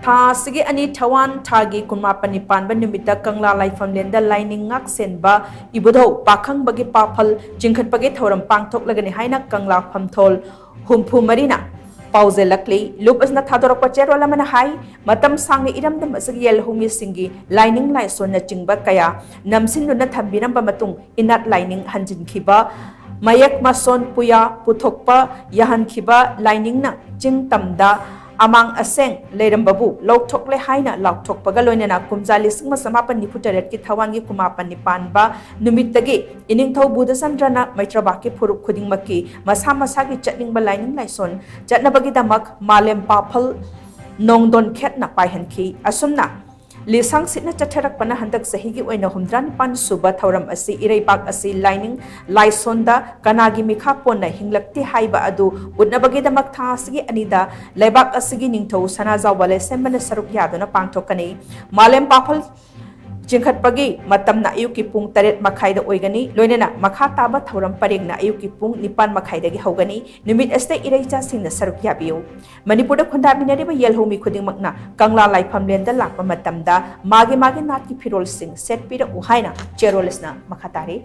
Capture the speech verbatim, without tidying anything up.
ꯊꯥ ꯑꯁꯤꯒꯤ ꯑꯅꯤ ꯊꯋꯥꯟ ꯊꯥꯒꯤ ꯀꯨꯟꯃꯥꯄꯟꯅꯤ ꯄꯥꯟꯕ ꯅꯨꯃꯤꯠꯇ ꯀꯪꯂꯥ ꯂꯥꯏꯐꯝꯂꯦꯟꯗ ꯂꯥꯏꯅꯤꯡ ꯉꯥꯛ ꯁꯦꯟꯕ ꯏꯕꯨꯙꯧ ꯄꯥꯈꯪꯕꯒꯤ ꯄꯥꯐꯜ ꯆꯤꯡꯈꯠꯄꯒꯤ ꯊꯧꯔꯝ ꯄꯥꯡꯊꯣꯛꯂꯒꯅꯤ ꯍꯥꯏꯅ ꯀꯪꯂꯥ ꯐꯝꯊꯣꯜ ꯍꯨꯝꯐꯨ ꯃꯔꯤꯅ ꯄꯥꯎꯖꯦꯜꯂꯛꯂꯤ꯫ ꯂꯨꯞ ꯑꯁꯤꯅ ꯊꯥꯗꯣꯔꯛꯄ ꯆꯦꯔꯣꯜ ꯑꯃꯅ ꯍꯥꯏ, ꯃꯇꯝ ꯁꯥꯡꯅ ꯏꯔꯝꯗꯝ ꯑꯁꯤꯒꯤ ꯌꯦꯜꯍꯧꯃꯤꯁꯤꯡꯒꯤ ꯂꯥꯏꯅꯤꯡ ꯂꯥꯏꯁꯣꯟꯅꯆꯤꯡꯕ ꯀꯌꯥ ꯅꯝꯁꯤꯟꯗꯨꯅ ꯊꯝꯕꯤꯔꯝꯕ ꯃꯇꯨꯡ ꯏꯅꯥꯠ ꯂꯥꯏꯅꯤꯡ ꯍꯟꯖꯤꯟꯈꯤꯕ, ꯃꯌꯦꯛ ꯃꯁꯣꯟ ꯄꯨꯌꯥ ꯄꯨꯊꯣꯛꯄ ꯌꯥꯍꯟꯈꯤꯕ ꯂꯥꯏꯅꯤꯡꯅ ꯆꯤꯡ ꯇꯝꯗ ꯑꯃꯥꯡ ꯑꯁꯦꯡ ꯂꯩꯔꯝꯕꯕꯨ ꯂꯧꯊꯣꯛꯂꯦ ꯍꯥꯏꯅ ꯂꯥꯎꯊꯣꯛꯄꯒ ꯂꯣꯏꯅꯅ ꯀꯨꯝꯖꯥ ꯂꯤꯁꯤꯡ ꯑꯃ ꯆꯃꯥꯄꯟ ꯅꯤꯐꯨ ꯇꯔꯦꯠꯀꯤ ꯊꯋꯥꯟꯒꯤ ꯀꯨꯟꯃꯥꯄꯟꯅꯤ ꯄꯥꯟꯕ ꯅꯨꯃꯤꯠꯇꯒꯤ ꯏꯅꯤꯡꯊꯧ ꯕꯨꯙꯆꯟꯗ꯭ꯔꯅ ꯃꯩꯇ꯭ꯔꯕꯥꯛꯀꯤ ꯐꯨꯔꯨꯞ ꯈꯨꯗꯤꯡꯃꯛꯀꯤ ꯃꯁꯥ ꯃꯁꯥꯒꯤ ꯆꯠꯅꯤꯡꯕ ꯂꯥꯏꯅꯤꯡ ꯂꯥꯏꯁꯣꯟ ꯆꯠꯅꯕꯒꯤꯗꯃꯛ ꯃꯥꯂꯦꯝ ꯄꯥꯐꯜ ꯅꯣꯡꯗꯣꯟ ꯈꯦꯠꯅ ꯄꯥꯏꯍꯟꯈꯤ꯫ ꯑꯁꯨꯝꯅ ꯂꯤꯁꯥꯡ ꯁꯤꯠꯅ ꯆꯠꯊꯔꯛꯄꯅ ꯍꯟꯗꯛ ꯆꯍꯤꯒꯤ ꯑꯣꯏꯅ ꯍꯨꯝꯗ꯭ꯔꯥ ꯅꯤꯄꯥꯟ ꯁꯨꯕ ꯊꯧꯔꯝ ꯑꯁꯤ ꯏꯔꯩꯕꯥꯛ ꯑꯁꯤ ꯂꯥꯏꯅꯤꯡ ꯂꯥꯏꯁꯣꯟꯗ ꯀꯅꯥꯒꯤ ꯃꯤꯈꯥ ꯄꯣꯟꯅ ꯍꯤꯡꯂꯛꯇꯦ ꯍꯥꯏꯕ ꯑꯗꯨ ꯎꯠꯅꯕꯒꯤꯗꯃꯛ ꯊꯥ ꯑꯁꯤꯒꯤ ꯑꯅꯤꯗ ꯂꯩꯕꯥꯛ ꯑꯁꯤꯒꯤ ꯅꯤꯡꯊꯧ ꯁꯅꯥꯖꯥꯎꯕ ꯂꯩꯁꯦꯝꯕꯅ ꯁꯔꯨꯛ ꯌꯥꯗꯨꯅ ꯄꯥꯡꯊꯣꯛꯀꯅꯤ꯫ ꯃꯥꯂꯦꯝ ꯄꯥꯐꯜ ꯆꯤꯡꯈꯠꯄꯒꯤ ꯃꯇꯝꯅ ꯑꯌꯨꯛꯀꯤ ꯄꯨꯡ ꯇꯔꯦꯠ ꯃꯈꯥꯏꯗ ꯑꯣꯏꯒꯅꯤ꯫ ꯂꯣꯏꯅꯅ ꯃꯈꯥ ꯇꯥꯕ ꯊꯧꯔꯝ ꯄꯔꯦꯡꯅ ꯑꯌꯨꯛꯀꯤ ꯄꯨꯡ ꯅꯤꯄꯥꯟ ꯃꯈꯥꯏꯗꯒꯤ ꯍꯧꯒꯅꯤ꯫ ꯅꯨꯃꯤꯠ ꯑꯁꯤꯗ ꯏꯔꯩꯆꯥꯁꯤꯡꯅ ꯁꯔꯨꯛ ꯌꯥꯕꯤꯌꯨ꯫ ꯃꯅꯤꯄꯨꯔꯗ ꯈꯨꯟꯗꯥꯃꯤꯟꯅꯔꯤꯕ ꯌꯦꯜꯍꯧꯃꯤ ꯈꯨꯗꯤꯡꯃꯛꯅ ꯀꯪꯂꯥ ꯂꯥꯏꯐꯝꯂꯦꯟꯗ ꯂꯥꯛꯄ ꯃꯇꯝꯗ ꯃꯥꯒꯤ ꯃꯥꯒꯤ ꯅꯥꯠꯀꯤ ꯐꯤꯔꯣꯜꯁꯤꯡ ꯁꯦꯠꯄꯤꯔꯛꯎ ꯍꯥꯏꯅ ꯆꯦꯔꯣꯜ ꯑꯁꯤꯅ ꯃꯈꯥ ꯇꯥꯔꯤ꯫